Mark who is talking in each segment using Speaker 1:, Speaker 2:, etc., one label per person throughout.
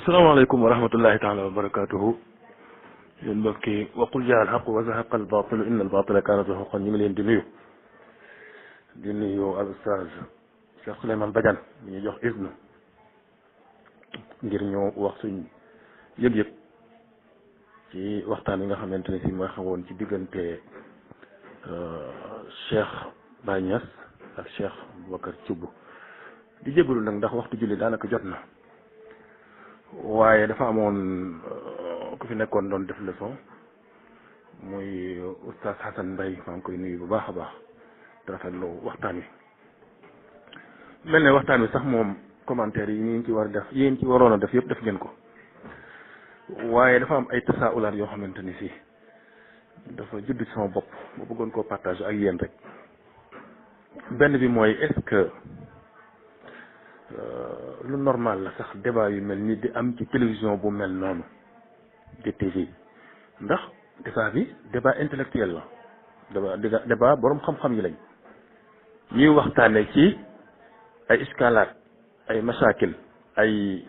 Speaker 1: asalaamaaleykum wa rahmatullahi taala wa barakatuhu yéen mbokki waqul jaa alxaq wa zahaqa albatilu inna albatila kaana zahuqan ñu ngi leen di nuyu al ustaz Cheikh Souleymane Badiane mi ñu jox isnu ngir ñu wax suñ yëg-yëg ci waxtaan yi nga xamante ne si mooy xawoon ci diggante Cheikh Baye Niass ak Cheikh Boubacar Thioub di jégalu nag ndax waxtu julli daanaka jot na waaye dafa amoon ku fi nekkoon doon def leçon muy oustaz Hassan Mbaye maa ngi koy nuyu bu baax a baax di rafetlu waxtaan wi mel ne waxtaan wi sax moom commentaire yi ngeen ci war a def yéen ci waroon a def yëpp def ngeen ko waaye dafa am ay tasaulaat yoo xamante ni si dafa judd ci sama bopp ma bëggoon koo partager ak yéen rek benn bi mooy est-ce que lu normal la sax débat yu mel ni di am ci télévision bu mel noonu DTV ndax débat bi débat intellectuel la débat borom xam-xam yi lañ ñuy waxtaane ci ay iskalaat ay masakil ay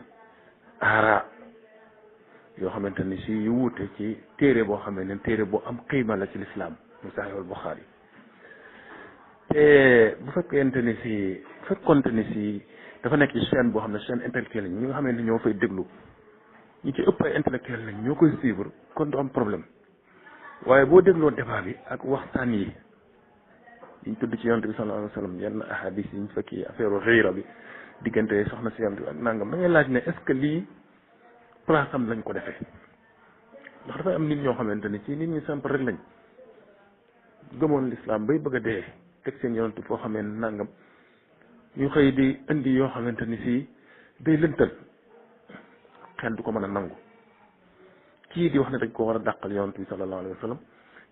Speaker 1: aara yoo xamante ni si yu wuute ci téere boo xam ne téere boo am qiima la ci lislaam mu Sahihul Bukhari te bu fekkonte ni si dafa nekk ci chaîne boo xam ne chaîne intellectuelle ñi nga xamante ni ñoo fay déglu ñi ci ëpp ay intellectuel lañ ñoo koy suivre kon du am problème waaye boo dégloo débat bi ak waxtaan yi ñu tudd ci yonent bi sallallahu alayhi wa sallam yenn ahadis yi ñu fekki affaire xiira bi diggante soxna si yonent bi ak nangam da ngay laaj ne est-ce que lii place am lañ ko defee ndax dafay am nit ñoo xamante ni ci nit ñi simple rek lañ gëmoon l'islam bay bëgg a dee teg seen yonent foo xamee nangam ñu xëy di indi yoo xamante ni si day lëntal xel du ko mën a nangu kii di wax ne dañ ko war a dàqal yonent bi sallallahu alayhi wa sallam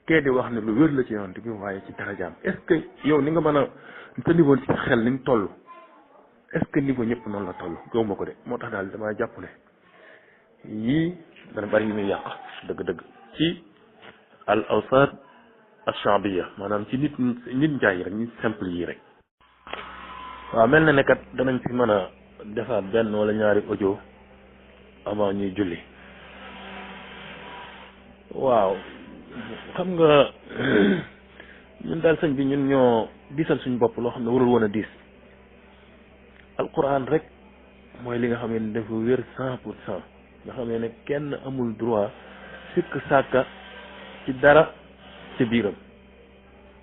Speaker 1: kee di wax ne lu wér la ci yonent bi waaye ci darajaam est-ce que yow ni nga mën a sa niveau ci xel ni mu toll est-ce que niveau ñëpp noonu la toll gëw ma ko de moo tax daal damaa jàpp ne yii dana bari yu muy yàq dëgg-dëgg ci al awsaat al shaabiya maanaam ci nit njaay yi rek nit simple yi rek waaw mel na ne kat danañ fi mën a defaat benn wala ñaari audio avant ñuy julli waaw xam nga ñun daal sëñ bi ñun ñoo diisal suñ bopp loo xam ne warul woon a diis alquran rek mooy li nga xam ne dafa wér 100% nga xam ne kenn amul droit sikk sàkka ci dara ci biiram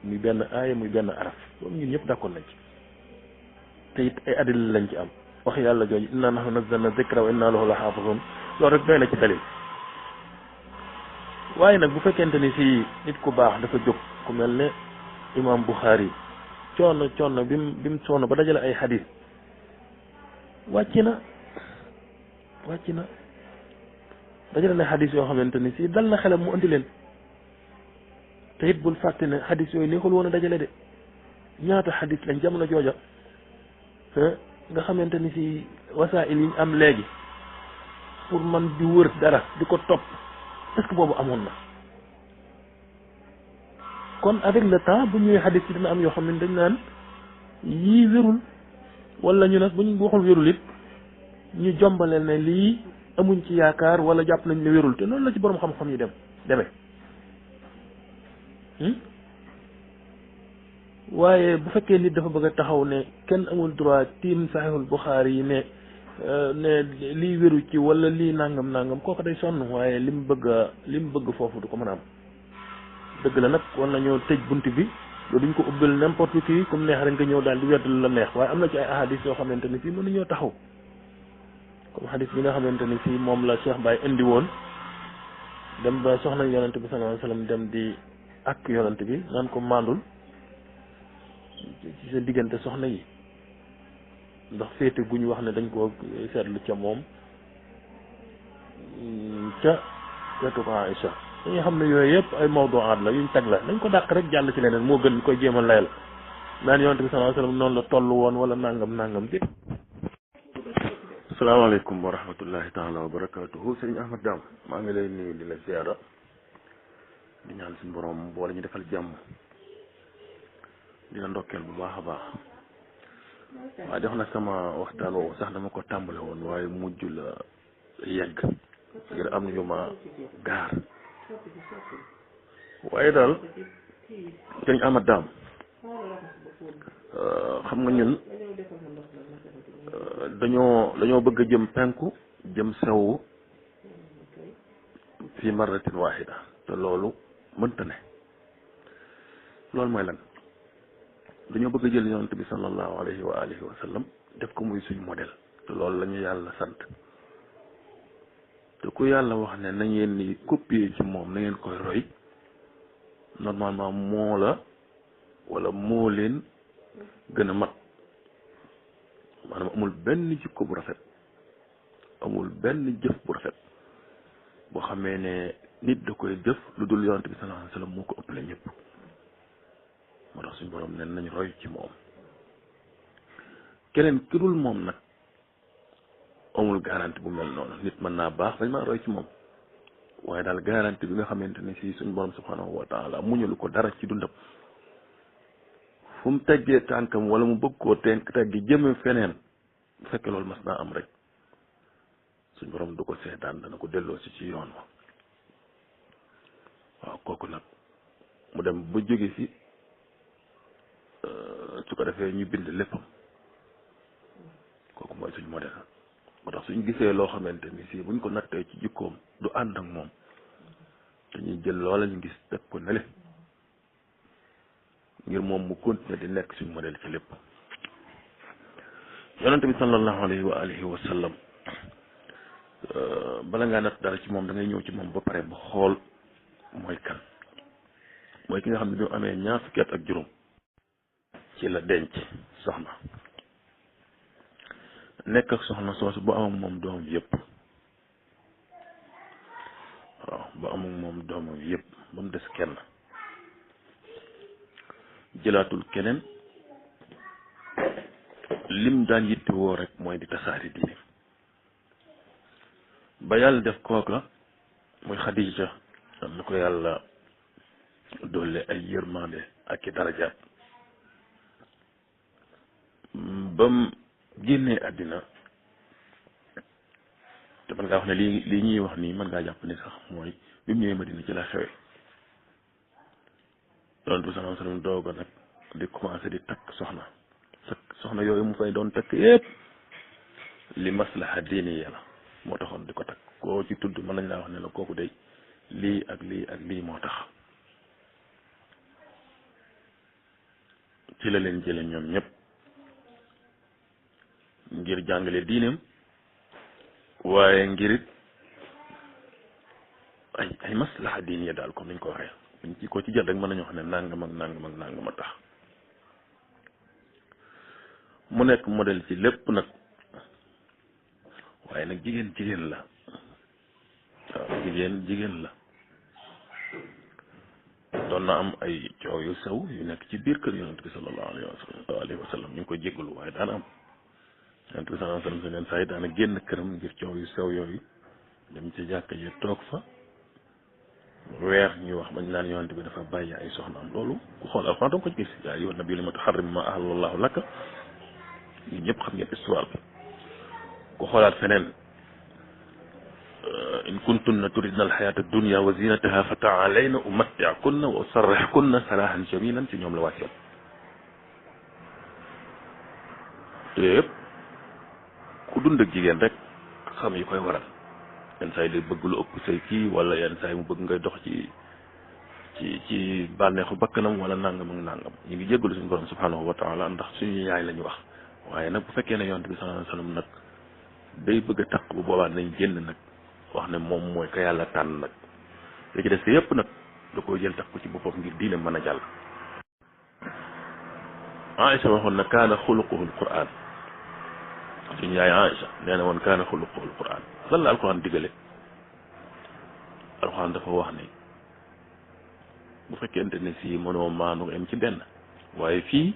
Speaker 1: muy benn aaya muy benn araf loolu ñun ñëpp d'accord nañ ci te it ay adil lañ ci am wax yàlla jooju inna nahnu nazzalna dhikra wa inna lahu la hafizun loolu rek doy na ci dalil waaye nag bu fekkente ni si nit ku baax dafa jóg ku mel ne imam Bukhari coono bi mu coono ba dajale ay hadith wàcc na dajale na hadith yoo xamante ni si dal na xelam mu andi leen te it bul fàtte ne hadith yooyu neexul woon a dajale de ñaata hadith lañ jamono jooja nga xamante ni si wasaa'il yi ñu am léegi pour man di wër dara di ko topp est-ce que boobu amoon na kon avec le temps bu ñëwee xadis yi dina am yoo xam ne dañ naan yii wérul wala ñu nag bu ñu waxul wérul it ñu jombaleel ne lii amuñ ci yaakaar wala jàpp nañ ne wérul te noonu la ci borom xam-xam yi demee waaye bu fekkee nit dafa bëgg a taxaw ne kenn amul droit tiim Sahihul Bukhari yi ne lii wéru ci wala lii nangam kooku day sonn waaye li mu bëgg foofu du ko mën a am dëgg la nag war nañoo tëj bunt bi loolu duñ ko ubbil n'importe qui comme neex rek nga ñëw daal di wedd la neex waaye am na ci ay ahadis yoo xamante ni si mënuñoo taxaw comme hadis bi nga xamante ni si moom la Cheikh Baye indi woon dem ba soxna yonent bi sallallahu alayhi wasallam dem di ak yonent bi naan ko mandul ci sa diggante soxna yi ndax féete gu ñu wax ne dañ koo seetlu ca moom ca wetu ko Aïcha dañuy xam ne yooyu yëpp ay mawdu'aat la yuñ tag la dañ ko dàq rek jàll ci leneen moo gën ñu koy jéemal layal naan yonent bi sallallahu alayhi wasallam noonu la toll woon wala nangam dé asalaamaaleykum wa rahmatullahi taala wa barakatuhu sëriñ Ahmad Dam maa ngi lay nuyu di la ziara di ñaan suñu borom boole ñu defal jàmm dina ndokkeel bu baax a baax waaye def na sama waxtaan woowu sax dama ko tàmbale woon waaye mujj la yegg ngir am yu ma gaar waaye daal dañ ama daam xam nga ñun dañoo bëgg a jëm penku jëm sewu fi marratin wahida te loolu mënta ne loolu mooy lan dañoo bëgg a jël yonent bi sallallahu alayhi wa alihi wa sallam def ko muy suñu modèle te loolu la ñu yàlla sant te ku yàlla wax ne na ngeen ni copier ci moom na ngeen koy roy normalement moo la wala moo leen gën a mat maanaam amul benn jikko bu rafet amul benn jëf bu rafet boo xamee ne nit da koy jëf lu dul yonent bi sallallahu alayhi wa sallam moo ko ëppale ñëpp moo tax suñu borom ne nañ roy ci moom keneen ki dul moom nag amul garantie bu mel noonu nit mën naa baax dañ maa roy ci moom waaye daal garantie bi nga xamante ne si suñu borom subhanahu wa taala muñalu ko dara ci dundam fu mu teggee tànkam wala mu bëgg koo teggi jëme feneen bu fekkee loolu mas naa am rek suñu borom du ko seetaan dana ko delloo si ci yoon wa waaw kooku nag mu dem ba jóge fi su ko defee ñu bind léppam kooku mooy suñu modèle moo tax suñ gisee loo xamante ni si buñ ko nattee ci jikkoom du ànd ak moom dañuy jël loola ñu gis teg ko nele ngir moom mu continuer di nekk suñu modèle ci lépp yonente bi sallallahu alayhi wa alihi wa sallam bala ngaa natt dara ci moom da ngay ñëw ci moom ba pare ba xool mooy kan mooy ki nga xam ne bi mu amee ñaar fukki at ak juróom ci la denc soxna nekk ak soxna soosu ba am ak moom doomam yëpp waaw ba am ak moom doomam yëpp ba mu des kenn jëlaatul keneen lim daan yitte woo rek mooy di tasaari diine ba yàlla def kooka muy Xadija am na ko yàlla doole ay yërmande ak i darajaat bam génnee àddina te mën ngaa wax ne lii ñuy wax nii mën ngaa jàpp ni sax mooy bi mu ñëwee Madina ci la xewe yonent bi sallallahu alayhi wasallam dooga nag di commencé di takk soxna yooyu mu fay doon takk yépp li maslaha diini la moo taxoon di ko takk koo ci tudd mën nañ laa wax ne la kooku day lii ak lii ak lii moo tax ci la leen jële ñoom ñëpp ngir jàngale diineem waaye ngirit ay maslaha diine daal comme niñ ko waxee buñ ci ko ci jël rek mën nañu wax ne nangam ak nangam ak nangam a tax mu nekk modèle ci lépp nag waaye nag jigéen la waaw jigéen la doon na am ay coow yu sew yu nekk ci biir kër yonent bi sallallahu alayhi wa sallam ñu ngi koy jéggalu waaye daana am yonent bi sallallahu alayhi wa sallam su neen saa yi daana génn këram ngir coow yu sew yooyu dem ci jàkka ji toog fa weer ñuy wax bañ naan yonent bi dafa bàyyi ay soxnaam loolu ku xool alxuraan danga ko gis yaa ayyuhan nabiyyu lima tuharrimu ma ahallallahu laka ñun ñëpp xam ngeen histoire bi ku xoolaat feneen in kuntunna turidna alxayata dunya wa zinataha fa taalayna umatti'kunna wa usarrihkunna sarahan jamilan ci ñoom la wàccoon te yëpp ku dund ak jigéen rek xam yi koy waral yenn saa yi day bëgg lu ëpp say kii wala yenn saa yi mu bëgg ngay dox ci bànneexu bakkanam wala nangam ak nangam ñu ngi jéggalu suñu borom subhanahu wa taala ndax suñu yaay la ñu wax waaye nag bu fekkee ne yonent bi sallallahu alayhi wasallam nag day bëgg a takk bu boobaa nañ génn nag wax ne moom mooy ka yàlla tànn nag li ci des yëpp nag da koy jël takk ko ci boppam ngir diine mën a jàll. Aïcha waxoon na kaana xuluquhu alquran suñu yaay Aïcha nee na woon kaana xuluquhu alquran lan la alquran digale alquran dafa wax ne bu fekkente ne si mënoo maandu em ci benn waaye fii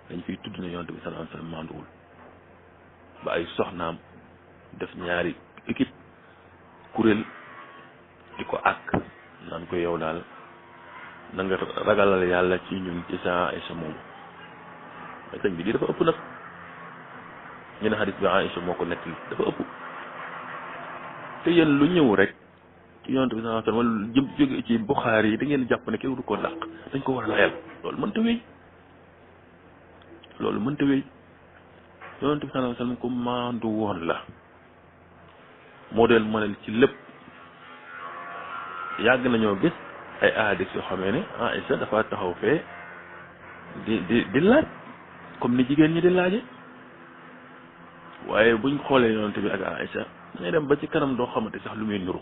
Speaker 1: dañ fiy tudd ne yonent bi sallallahu alayhi wasallam maanduwul ba ay soxnaam def ñaari équipe kuréel di ko àkk naan ko yow daal na nga ragalal yàlla ci ñun ci sa Aïcha moomu mais sëñ bi di dafa ëpp nag ñu ne xadis bi Aïcha moo ko nettali dafa ëpp te yéen lu ñëw rek ci yonent bi sallallahu alayhi wasallam wala jëm jóge ci Buxaari yi da ngeen jàpp ne kenn du ko dàq dañ ko war a layal loolu mënta wéy loolu mënta wéy yonent bi sallallahu alayhi wasallam ku maandu woon la modèle ci lépp yàgg nañoo gis ay ahadis yoo xamee ne Aïcha dafa taxaw fee di laaj comme ni jigéen ñi di laaje waaye buñ xoolee yonent bi ak Aïcha ngay dem ba ci kanam doo xamante sax lu muy nuru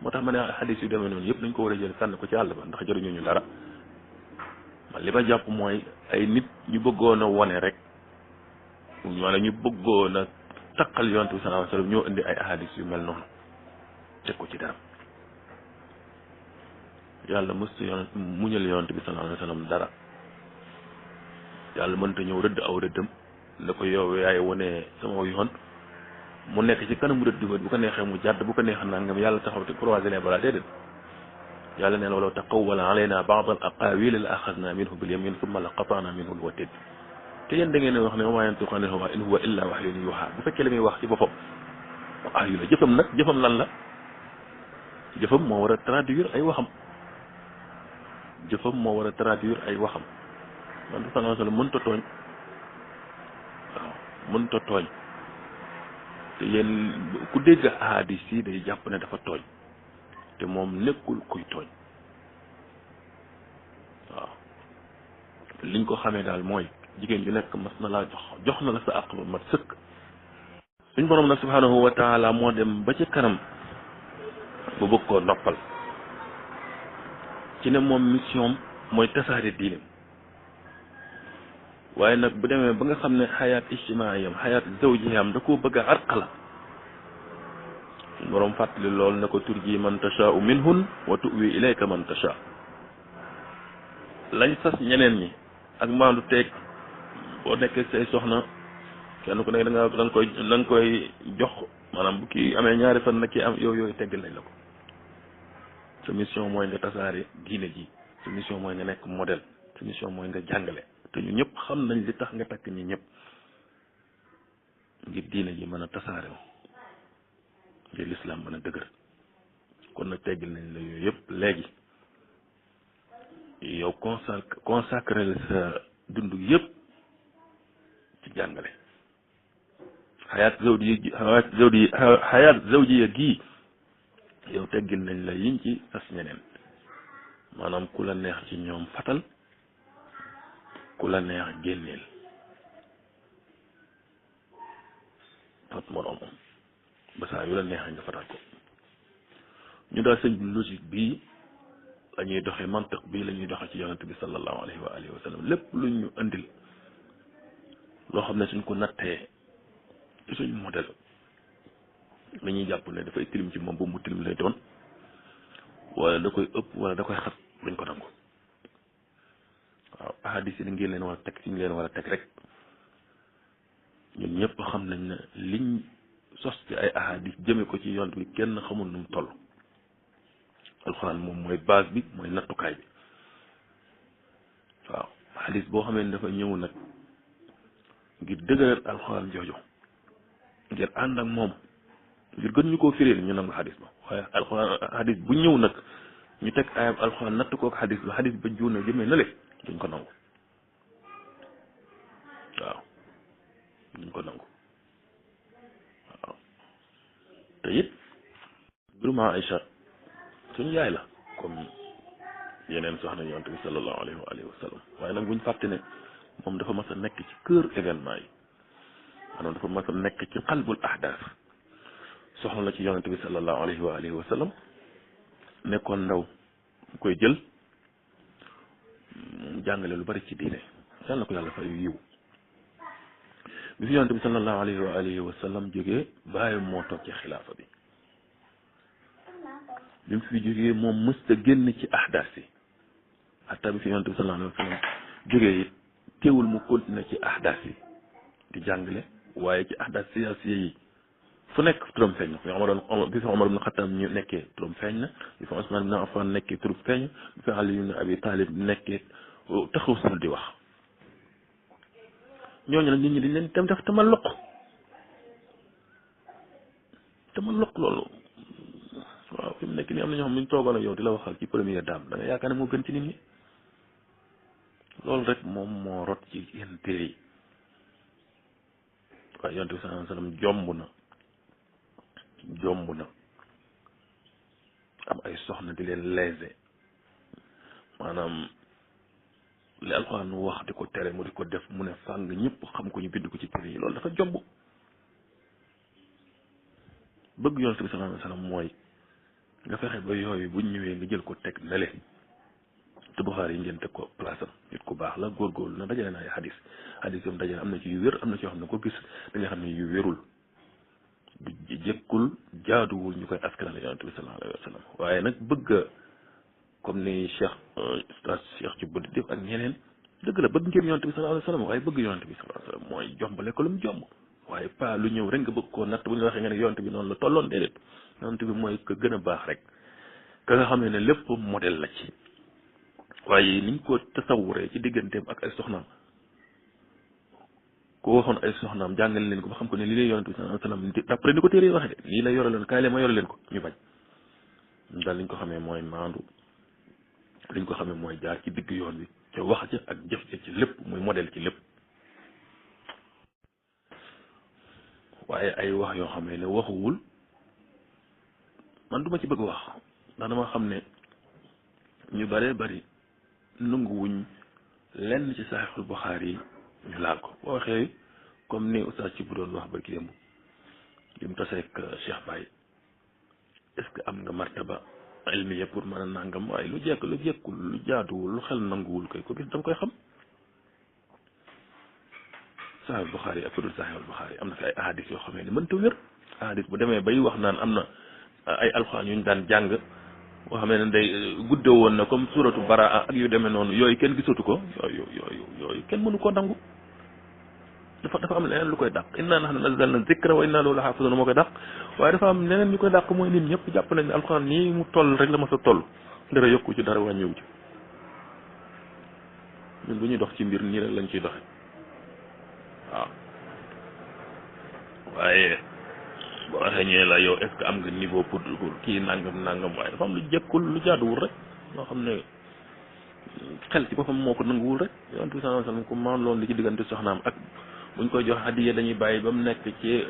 Speaker 1: moo tax ma ne hadis yu demee noonu yëpp dañ ko war a jël sànni ko ci àll ba ndax jëriñu ñu dara man li ma jàpp mooy ay nit ñu bëggoon a wone rek wala ñu bëggoon a taqal yonent bi sallallahu alayhi wasallam ñoo indi ay ahadis yu mel noonu teg ko ci dara yàlla mësta yonent muñal yonent bi sallallahu alayhi wasallam dara yàlla mënta ñëw rëdd aw rëddam la ko yow yaay wone sama yoon mu nekk ci kanamu rëdd ba bu ko neexee mu jàdd bu ko neexee nangam yàlla taxaw te croiser les bras déedéet yàlla nee na walaw taqawwala alayna ba'd al aqawil la axadna minhu bil yamin thumma la qata'na minhu al watin te yéen da ngeen wax ne wa maa yantiqu anil hawaa in huwa illa wahyun yuuhaa bu fekkee la muy wax ci boppam wahyu la jëfam nag jëfam lan la jëfam moo war a traduire ay waxam jëfam moo war a traduire ay waxam man sallallahu alayhi wa sallam mënta tooñ waaw mënta tooñ te yéen ku dégg ahadis yi day jàpp ne dafa tooñ te moom nekkul kuy tooñ waaw liñ ko xamee daal mooy jigéen ju nekk mas na laa jox na la sa àq ba mat sëkk suñ borom nag subhanahu wa taala moo dem ba ci kanam ba bëgg koo noppal ci ne moom mission mooy tasaare diine waaye nag bu demee ba nga xam ne xayaat ijtimaayam xayaat zawjiyam da koo bëgg a arqala suñ borom fàttali lool ne ko turji man tashaa'u minhun wa tu'wi ilayka man tashaa lañ sas ñeneen ñi ak maandu teeg boo nekkee say soxna kenn ku nekk da nga koy jox maanaam bu kii amee ñaari fan nag kii am yooyu teggal nañ la ko sa mission mooy nga tasaare diine ji sa mission mooy nga nekk modèle sa mission mooy nga jàngale te ñu ñëpp xam nañ li tax nga takk ñi ñëpp ngir diine ji mën a tasaare ngir lislaam mën a dëgër kon nag teggil nañ la yooyu yëpp léegi yow consacré la sa dund yëpp ci jàngale xayaat zawjiya gii yow teggil nañ la yiñ ci sas ñeneen maanaam ku la neex ci ñoom fatal ku la neex génneel fat moroomam ba saa yu la neexee nga fatal ko ñu daal sëñ bi logique bii la ñuy doxee mantiq bii la ñuy doxee ci yonent bi sallallahu alayhi wa alihi wa sallam lépp lu ñu andil loo xam ne suñ ko nattee ci suñ modèle la ñuy jàpp ne dafay tilim ci moom ba mu tilim lay doon wala da koy ëpp wala da koy xat luñ ko nangu waaw ahadis yi da ngeen leen war a teg ci ñu leen war a teg rek ñun ñëpp xam nañ ne liñ sos ci ay ahadis jëme ko ci yonent bi kenn xamul nu mu toll alxuraan moom mooy base bi mooy nattukaay bi waaw hadis boo xamee ne dafa ñëw nag ngir dëgëral alxuraan jooju ngir ànd ak moom ngir gën ñu koo firil ñu nangu hadis ba waaye alxuraan hadis bu ñëw nag ñu teg ayab alxuraan natt kook hadis ba hadis ba juuna jëmee na le duñ ko nangu waaw duñ ko nangu waaw te it mbirum Aïcha suñu yaay la comme yeneen soxna yonent bi sallallahu alayhi wa alihi wa sallam waaye nag buñ fàtte ne moom dafa mas a nekk ci kër événement yi maanaam dafa mas a nekk ci qalbul ahdaaf soxna la ci yonent bi sallallahu alayhi wa alihi wa sallam nekkoon ndaw mu koy jël mu jàngale lu bari ci diine yàlla na ko yàlla fay yiw bi fi yonent bi sallallahu alayhi wa alihi wa sallam jógee bàyyi moo toog ci xilaafa bi bi mu fi jógee moom mësta génn ci ahdaas yi hatta bi fi yonent bi sallallahu alayhi wa sallam jógee it teewul mu continué ci ahdaas yi di jàngale waaye ci ahdaas siyaasiya yi fu nekk turam feeñ na bi fi Omar ibn Khattab ñu nekkee turam feeñ na bi fi Usmaan ibn Affan nekkee turam feeñ bi fi Ali ibn Abi Talib nekkee taxaw sul di wax ñooñu nag nit ñi dañ leen dem def tamalluq loolu waaw fi mu nekk nii am na ñoo xam ne ñu toogoon ak yow di la waxal ci première dame da nga yaakaar ne moo gën ci nit ñi loolu rek moom moo rot ci yenn téere yi waaye yonent bi sallallahu alayhi wasallam jomb na am ay soxna di leen léser maanaam li alxuraan wax di ko tere mu di ko def mu ne fàng ñëpp xam ko ñu bind ko ci téere yi loolu dafa jomb bëgg yonent bi sallallahu alayhi wasallam mooy nga fexe ba yooyu buñ ñëwee nga jël ko teg nale te Buxaari yi ngeen teg ko place am nit ku baax la góorgóorlu na dajale na ay xadis yom dajale am na ci yu wér am na ci yoo xam ne ko gis da nga xam ne yu wérul du jëkkul jaaduwul ñu koy askanale yonent bi sallallahu alayhi wasallam waaye nag bëgg comme ni Cheikh ci bëdi def ak ñeneen dëgg la bëgg ngeen yonent bi sallallahu alayhi wasallam waaye bëgg yonent bi sallallahu alayhi wasallam mooy jombale ko lu mu jomb waaye pas lu ñëw rek nga bëgg koo natt bu ñu waxee nga ne yonent bi noonu la tolloon déedéet yonent bi mooy ko gën a baax rek ka nga xam ne lépp modèle la ci waaye niñ ko tasawuree ci digganteem ak ay soxnaam ko waxoon ay soxnaam jàngal leen ko ba xam ko ne lii lay yonent bi sallallahu alayhi wasallam d'après ni ko téere waxee de lii la yore leen kaay leen ma yore leen ko ñu bañ daal liñ ko xamee mooy maandu liñ ko xamee mooy jaar ci digg yoon bi ca wax ja ak jëf ja ci lépp muy modèle ci lépp waaye ay wax yoo xam ne waxuwul man duma ci bëgg wax ndax dama xam ne ñu bëree bëri nanguwuñ lenn ci Saxiixul Buxaari yi ñu laal ko boo waxee comme ni oustaz ci bu doon wax barki démb li mu taseek Cheikh Baye est-ce que am nga martaba ilmiya pour mën a nangam waaye lu jekkul lu jaaduwul lu xel nanguwul koy ko gis danga koy xam Saxiixul Buxaari ak ku dul Saxiixul Buxaari am na fi ay ahadis yoo xam ne mënta wér ahadis bu demee bay wax naan am na ay alxuraan yu ñu daan jàng boo xam ne day gudde woon na comme suratu baraa ak yu demee noonu yooyu kenn gisatu ko yooyu kenn mënu koo nangu dafa am leneen lu koy dàq inna nahnu nazzalna zikra wa inna lahu lahafizun moo koy dàq waaye dafa am leneen ñu koy dàq mooy nit ñëpp jàpp nañ ne alxuraan nii mu toll rek la ma sa toll dara yokku ci dara wàññiwu ci ñun bu ñuy dox ci mbir nii rek lañ ciy doxe waaw waaye boo waxee ñee la yow est-ce que am nga niveau pour kii nangam waaye dafa am lu jekkul lu jaaduwul rek loo xam ne xel ci boppam moo ko nanguwul rek yonent bi sallallahu alayhi wasallam ku maan loolu li ci diggante soxnaam ak buñ koy jox hadiya dañuy bàyyi ba mu nekk ci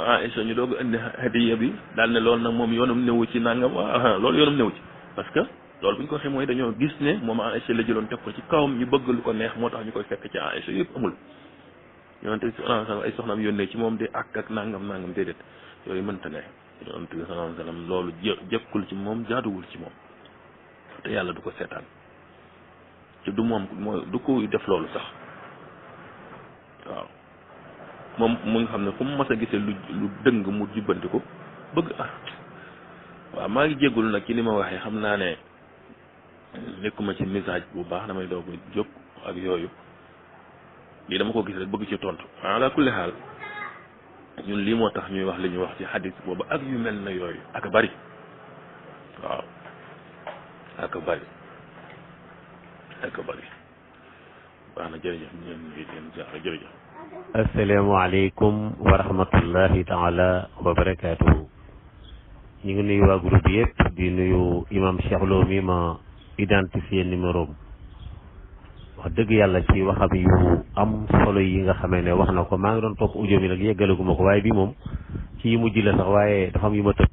Speaker 1: Aïcha ñu doog indi hadiya bi daal ne loolu nag moom yoonam newu ci nangam waaw loolu yoonam newu ci parce que loolu bu ñu ko waxee mooy dañoo gis ne moom Aïcha la jëloon teg ko ci kawam ñu bëgg lu ko neex moo tax ñu koy fekk ci Aïcha yëpp amul yonent bi sallallahu alayhi wasallam ay soxnaam yónnee ci moom di ak nangam déedéet yooyu mënta ne yonent bi sallallahu alayhi wasallam loolu jëkkul ci moom jaaduwul ci moom te yàlla du ko seetaan ci du moom mooy du koy def loolu sax waaw moom mu nga xam ne fu mu mas a gisee lu dëng mu jubbanti ko bëgg waaw maa ngi jéggul nag ci ni ma waxee xam naa ne nekkuma ci message bu baax damay doog a jóg ak yooyu lii dama ko gis rek bëgg ci tontu ala kulli xaal ñun lii moo tax ñuy wax li ñuy wax ci xadis boobu ak yu mel na yooyu ak bari waaw ak bari baax na jërëjëf ñeen ngi leen jaar jërëjëf
Speaker 2: asalaamaaleykum wa rahmatullahi taala wa barakaatuhu ñu ngi nuyu waa groupe yëpp di nuyu imam Cheikh Lo mi ma identifié numéro wax dëgg yàlla ci waxam yu am solo yi nga xamee ne wax na ko maa ngi doon topp audio mi nag yeggalaguma ko waaye bi moom ci yi mujj la sax waaye dafa am yu ma tëb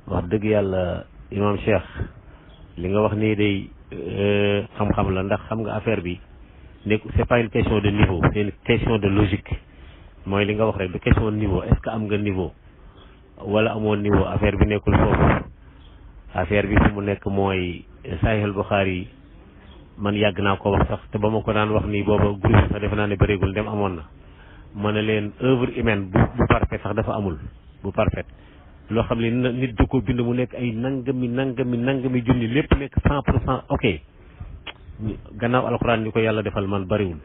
Speaker 2: wax dëgg yàlla imam Cheikh li nga wax nii day xam-xam la ndax xam nga affaire bi nekk c'est pas une question de niveau c'est une question de logique mooy li nga wax rek du question de niveau est-ce que am nga niveau wala amoo niveau affaire bi nekkul foofu affaire bi fu mu nekk mooy Sahih al-Bukhari man yàgg naa ko wax sax te ba ma ko daan wax nii booba groupe sax defe naa ne bëreegul dem amoon na ma ne leen œuvre humaine bu parfait sax dafa amul bu parfait loo xam ne nit du ko bind mu nekk ay nangami junni lépp nekk 100% ok gannaaw alxuraan ni ko yàlla defal man bariwul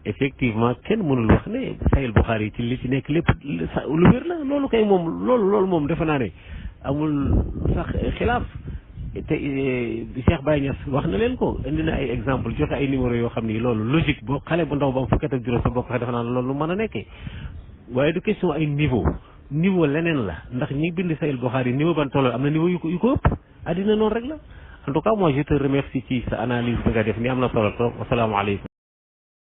Speaker 2: effectivement kenn mënul wax ne Sahih Bukhari ci li ci nekk lépp lu wér la loolu kay moom loolu moom defe naa ne amul sax xilaaf te Cheikh Baye Niass wax na leen ko indi na ay exemple joxe ay numéro yoo xam ni loolu logique boo xale bu ndaw ba am fukki at ak juróom sa bokk defe naa ne loolu lu mën a nekkee waaye du question ay niveau niveau leneen la ndax ñi bind Sahih Bukhari niveau ban tollal am na niveau yu ko ëpp addina noonu rek la en tout cas moi je te remercie ci sa analyse bi nga def ni am na solo trop wasalaamaaleykum